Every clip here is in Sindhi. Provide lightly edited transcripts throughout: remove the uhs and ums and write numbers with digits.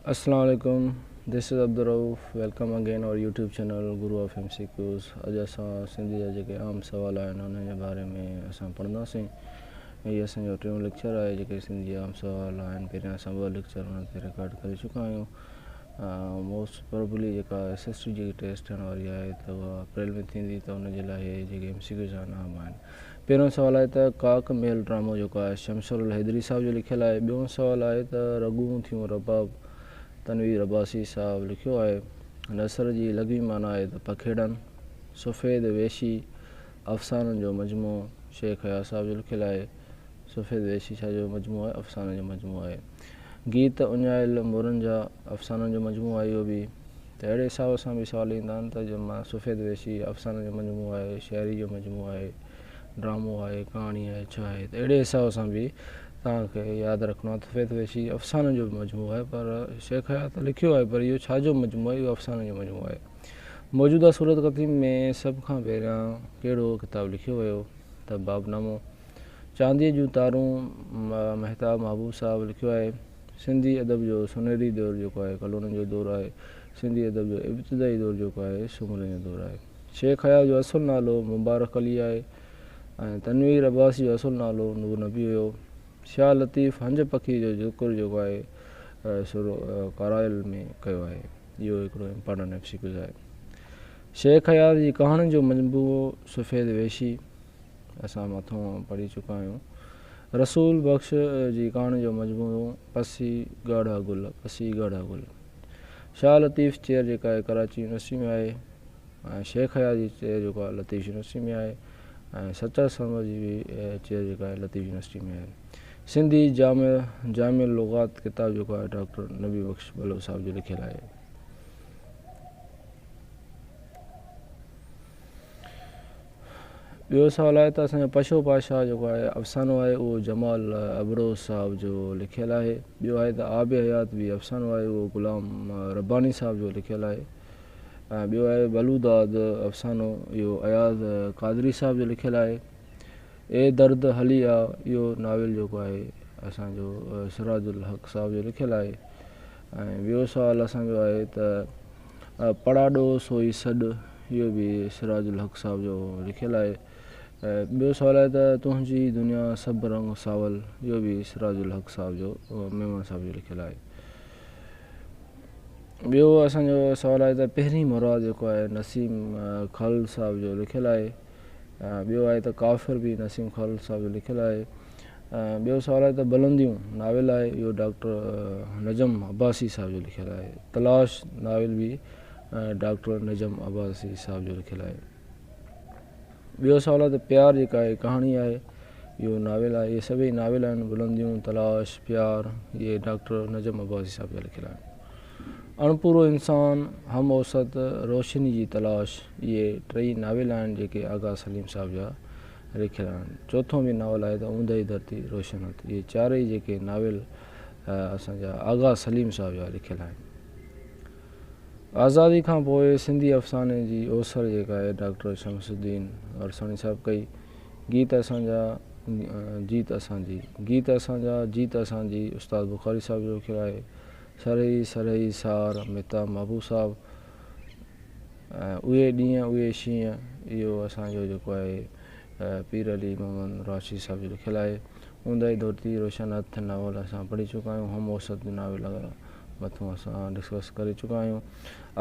اسلام عليڪم this is Abdul Rauf welcome again our YouTube channel Guru of M C Qs اڄ اسان سنڌي جا جيڪي عام سوال آهن انهن جي باري ۾ اسان پڙهنداسين هي اسان جو ٽيون ليڪچر آهي جيڪي سنڌي جا عام سوال آهن پهريان اسان ٻه ليڪچر انهن تي رڪارڊ ڪري چڪا آهيون موسٽ پروبلي جيڪا ايس ايس ٽي جي ٽيسٽ ٿيڻ واري آهي ته اها اپريل ۾ ٿيندي ته ان جي لاء هي جيڪي ايم سي ڪيوز آهن عام آهن پهريون سوال آهي ته ڪاڪ محل ڊرامو جيڪو آهي شمسر الحيدري صاحب جو لکيل آهي ٻيون سوال آهي ته رڳون ٿيون رباب تنوير عباسي صاحب لکيو آهي نثر جي لغوي معنيٰ آهي ته پکيڙن سفيد ويشي افسانن جو مجموعو شيخ اياز صاحب جو لکيل آهي سفيد ويشي ڇا جو مجموعو آهي افسانن جو مجموعو آهي گيت اڃايل مورن جا افسانن جو مجموعو آهي اهو به ته اهڙي حساب سان به سوال ايندا آهن ته جنهن مان سفيد ويشي افسانن جو مجموعو آهي شاعري جو مجموعو آهي ڊرامو آهي ڪهاڻي آهي ڇا آهي ته اهڙي حساب سان به توهان کي ياد رکڻو آهي سفيد ويشي افسانن جو مجموعو آهي پر شيخ اياز ته لکيو آهي پر اهو ڇا جو مجموعو آهي اهو افسانن جو مجموعو آهي موجوده صورتخطي ۾ سڀ کان پهريان ڪهڙو ڪتاب لکيو ويو ته بابنامو چانديء جون تارون مهتاب محبوب صاحب لکيو آهي. سنڌي ادب جو سونهري دور جيڪو آهي ڪلهوڙن جو دور آهي. سنڌي ادب جو ابتدائي دور جيڪو آهي سومرن جو دور آهي. شيخ اياز جو اصل نالو مبارڪ علي آهي ۽ تنوير عباسي جو اصل نالو نور نبي هيو. شاهه لطيف هنج پکيء جو ذڪر جيڪو آهي سر ڪارايل ۾ ڪيو آهي. اهو هڪڙو امپارٽنٽ ايم سي ڪيوز آهي. شيخ اياز جي ڪهاڻين جو مجموعو سفيد وحشي اسان مٿون پڙهي چڪا آهيون. رسول بخش جي ڪهاڻي جو مجموعو پسي ڳاڙها گل، پسي ڳاڙها گل. شاهه لطيف چيئر جيڪا آهي ڪراچي يونيورسٽي ۾ آهي ۽ شيخ اياز جي چيئر جيڪو آهي لطيف يونيورسٽي ۾ آهي ۽ سچل سرمست جي به چيئر جيڪا آهي لطيف يونيورسٽي ۾ آهي. سنڌي جامع جامع اللغات ڪتاب جيڪو آهي ڊاڪٽر نبي بخش بلوچ صاحب جو لکيل آهي. ٻيو سوال آهي ته اسان جو پشو پاشا جيڪو آهي افسانو آهي اهو جمال ابڙو صاحب جو لکيل آهي ٻيو آهي ته آب حيات به افسانو آهي اهو غلام رباني صاحب جو لکيل آهي ۽ ٻيو آهي بلوداد افسانو اهو اياز قادري صاحب جو لکيل آهي اي درد هلي آ اهو ناول جيڪو آهي اسان جو سراج الحق صاحب جو لکيل آهي ۽ ٻيو سوال اسان جو آهي ته پڙاڏو سوئي سڏ اهو به سراج الحق صاحب جو لکيل آهي. ٻيو سوال آهي ته تنهنجي دنيا سڀ رنگ ساول اهو به سراج الحق صاحب جو ميمڻ صاحب جو لکيل آهي. ٻيو اسان جو سوال آهي ته پهرين مراد جيڪو آهي نسيم خالد صاحب جو لکيل آهي. ٻيو آهي ته ڪافر به نسيم خالد صاحب جو لکيل آهي. ٻيو سوال آهي ته بلنديون ناول آهي اهو ڊاڪٽر نجم عباسي صاحب جو لکيل آهي. تلاش ناول به ڊاڪٽر نجم عباسي صاحب جو لکيل آهي. ٻيو سوال آهي ته پيار جيڪا آهي ڪهاڻي آهي اهو ناول آهي اهي سڀئي ناول آهن بلنديون تلاش پيار اهي ڊاڪٽر نجم عباسي صاحب جا لکيل آهن. اڻپورو انسان، هم اوسط، روشني جي تلاش اهي ٽئي ناول آهن جيڪي آغا سليم صاحب جا لکيل آهن. چوٿون به ناول آهي ته اونداهي ڌرتي روشن هٿ اهي چارئي جيڪي ناول اسان جا آغا سليم صاحب جا لکيل آهن. آزادي کان پوء سنڌي افساني جي اوسر جيڪا آهي ڊاڪٽر شمس الدين عرساڻي صاحب ڪئي. گيت اسان جا جيت اسان جي گيت اسان جا جيت اسان جي استاد بخاري صاحب جو لکيل آهي. سرهي سرهي سار مھتاب محبوب صاحب ۽ اهي ڏينهن اهي شينهن اهو اسان جو جيڪو آهي پير علي محمد راشدي صاحب جو لکيل آهي. اونداهي ڌرتي روشن هٿ ناول اسان پڙهي چڪا آهيون هم اوسط ناول مٿون اسان ڊسڪس ڪري چڪا آهيون.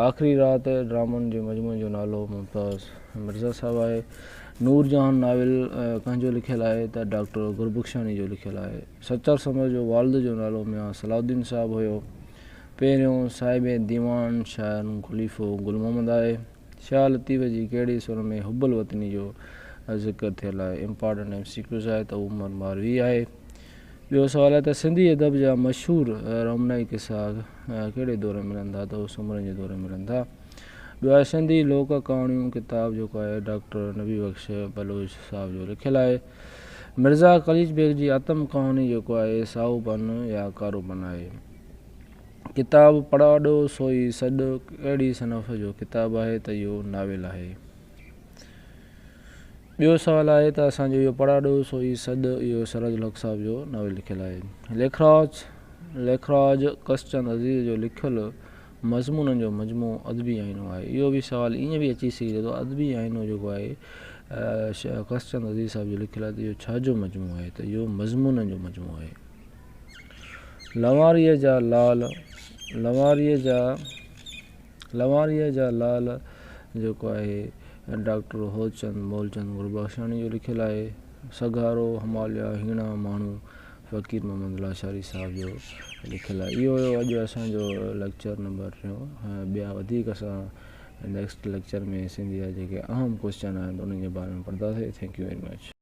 آخري رات ڊرامن جي مجموعي جو نالو ممتاز مرزا صاحب آهي. نور جهان ناول ڪنهن جو لکيل آهي ته ڊاڪٽر گربخشاڻي جو لکيل آهي. سچل سمر جو والد جو نالو ميان صلاح الدين صاحب هيو. پهريون صاحب ديوان شاعر خليفو گل محمد آهي. شاهه لطيف جي ڪهڙي سر ۾ حب الوطني جو ذڪر ٿيل آهي؟ امپارٽنٽ ايم سي ڪيوز آهي ته عمر ماروي آهي. ٻيو سوال آهي ته سنڌي ادب جا مشهور رومنائي قصا ڪهڙي دور ۾ ملن ٿا ته اهي سومرن جي دور ۾ ملن ٿا. ٻيو آهي سنڌي لوڪ ڪهاڻيون ڪتاب جيڪو آهي ڊاڪٽر نبي بخش بلوچ صاحب جو لکيل آهي. مرزا قليچ بيگ جي آتم ڪهاڻي جيڪو آهي سائو پن يا ڪارو پن آهي. ڪتاب پڙاڏو سوئي سڏ ڪهڙي صنف جو ڪتاب آهي ته اهو ناول آهي. ٻيو سوال آهي ته اسان جو اهو پڙاڏو سوئي سڏ اهو سراج الحق صاحب جو ناول لکيل آهي. ليکراج ليکراج ڪشچند عزيز جو لکيل مضمونن جو مجموعو ادبي آئينو آهي. اهو به سوال ائين به اچي سگهي ٿو ادبي آئينو جيڪو آهي ڪشچند عزيز صاحب جو لکيل آهي ته اهو ڇا جو مجموعو آهي ته اهو مضمونن جو مجموعو آهي. لنواريء جا لال لنواريء جا لنواريء جا لال جيڪو آهي ڊاڪٽر هوتچند مولچند گربخشاڻي جو لکيل آهي. سگهارو هماليا هيڻا ماڻهو فقير محمد لاشاري صاحب جو لکيل آهي. اهو هيو اڄ اسان جو ليڪچر نمبر ٽيون. ٻيا وڌيڪ اسان نيڪسٽ ليڪچر ۾ سنڌي جا جيڪي اهم ڪوشچن آهن انهن جي باري ۾ پڙهنداسين. Thank you very much.